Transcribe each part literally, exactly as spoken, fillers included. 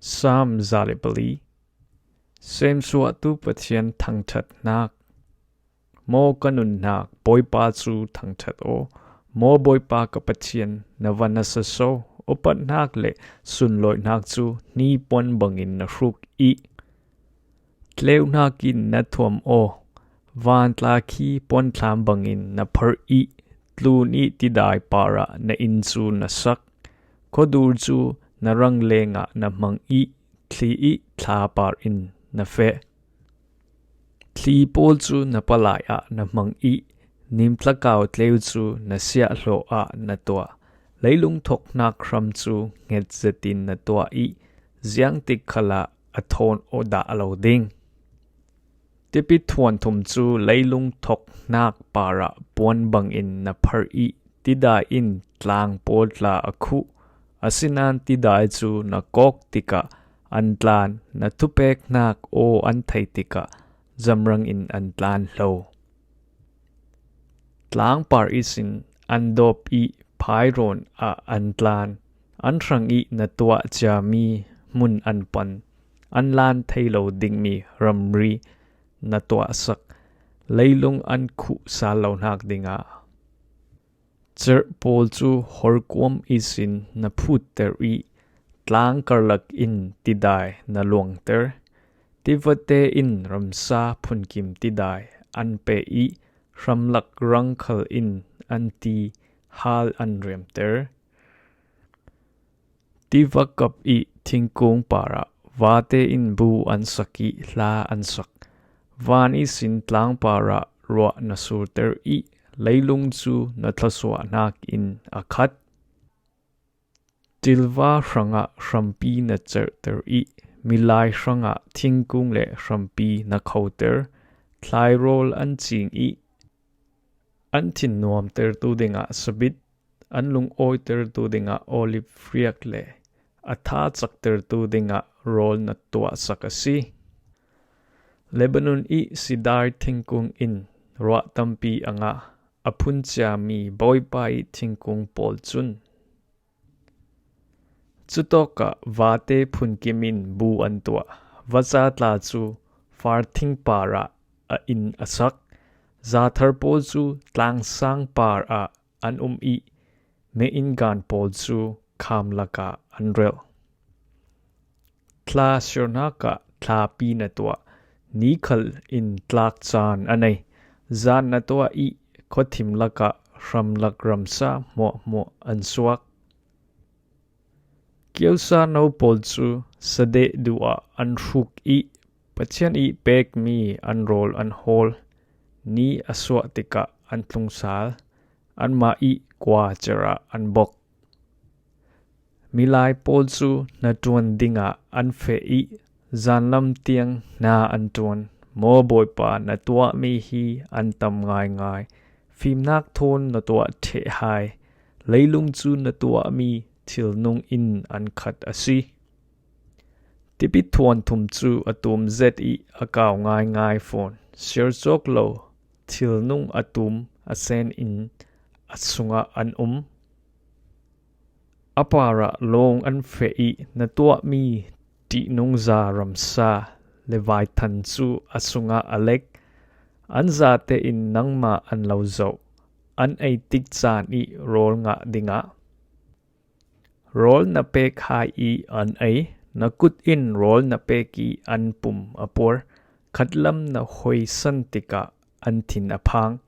Sam za le pali. Semsuahtu Pathian thangṭhatnak. Maw ka nunnak, Bawipa cu thangṭhat aw. Maw Bawipa ka Pathian, na va nasa so. Upatnak le sunlawinak cu hnipuan bangin na hruk i, tleunak in na thuam aw. Vantla khi puanthlam bangin na phar i, tlun i tidai parah na inn cu na sak. Khuadur cu na rangleng ah na hmang i, thli i thla par in na feh. Thli pawl cu na palai ah na hmang i, nimtlakau tleu cu na siahhlawh ah na tuah. Leilung thawknak hram cu hnget zetin na tuah i, ziangtik khalah a thawn aw dah lo ding. Tipi thuanthum cu leilung thawknak parah puan bangin na phar i, tidai in tlang pawl tla a khuh. Asinain tidai cu na kawk tikah an tlan, na thupeknak aw an thei tikah zamrang in an tlan hlo. Tlangpar ihsin an dawp i, phairawn ah an tlan, an hrang i na tuah ciami hmun an pan, an lan thei lo dingmi ramri na tuahsak, leilung an khuh sal lonak dingah. Cerh pawl cu horkuam ihsin na phutter i, tlang karlak in tidai na luangter. Tivate in ramsa phunkim tidai an pe i, hramlak rang khal in an ti hal an riamter. Tiva kap i thingkung parah vate in bu an sak i hla an sak. Van ihsin tlang parah ruah na surter i, leilung cu na thluasuahnak in a khat. Ṭilva hrangah hrampi na cerhter i, milai hrangah thingkung le hrampi na khoter. Thlairawl an cing i, an thin nuamtertu dingah sabit, an lungawitertu dingah olive riak le a tha caktertu dingah rawl na tuahsak a si. Lebanon i sidar thingkung in ruah tampi a ngah, a phun ciami Bawipa i thingkung pawl cun. Cutawkah vate phunkim in bu an tuah. Vaca tla cu farthing parah a inn a sak. Zathar pawl cu tlangsang parah an um i, meinngan pawl cu kham lakah an relh. Thla siarnak ah thlapi na tuah, ni khal in tlak caan a nei. Zan na tuah i, khuathim lakah hramlak ramsa hmuahhmuah an suak. Kiosa no pawl cu sadeh duh ah an hruk i, Pathian i pekmi an rawl an hawl. Ni a suah tikah an tlung sal, anmah i kua cer ah an bok. Milai pawl cu hnaṭuan dingah an feh i, zanlam tiang hna an ṭuan. Maw Bawipa, na tuahmi hi an tam ngaingai. Fimnak thawn na tuah ṭheh hai. Leilung cu na tuahmi thilnung in an khat a si. Tipi thuanthum cu a tum zet i a kau ngaingai fawn. Siar cawk lo thilnung a tum a sen in a sungah an um. A parah lawng an feh i na tuahmi ṭihnungza ramsa le vaithan cu a sungah a lek. An zate in nangmah an lo zoh, an ei tik caan i rawl ngah dingah. Rawl na pek hai i an ei, na kut in rawl na pek i an pum a puar. Khatlam na hoisan tikah an thin a phang.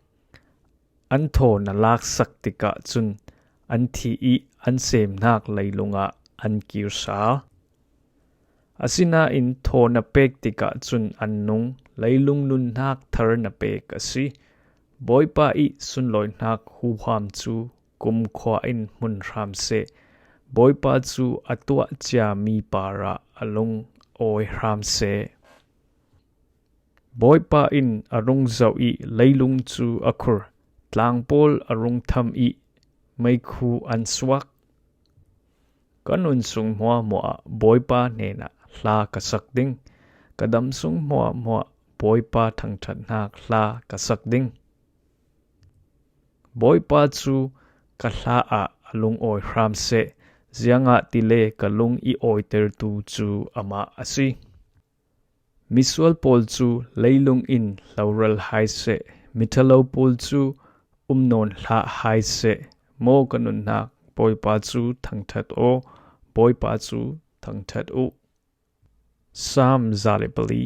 An thaw na laksak tikah cun an thi i an semnak leilung ah an kir sal. Asinain thaw na pek tikah cun an nung, leilung nunnak thar na pek a si. Bawipa i sunlawinak huham cu kumkhua in hmun hram seh. Bawipa cu a tuah ciami parah a lungawi hram seh. Bawipa in a rung zoh i leilung cu a khur, tlang pawl a rung tham i meikhu an suak. Ka nun sung hmuahhmuah ah Bawipa hnenah hla ka sak ding, ka dam sung hmuahhmuah Bawipa thangṭhatnak hla ka sak ding. Bawipa cu ka hla ah a lungawi hram seh, ziangahtile ka lung i awitertu cu amah a si. Misual pawl cu leilung in hloral hai seh, miṭhalo pawl cu um nawn hlah hai seh. Maw ka nunnak, Bawipa cu thangṭhat aw, Bawipa cu thangṭhat u. Salm za le pali,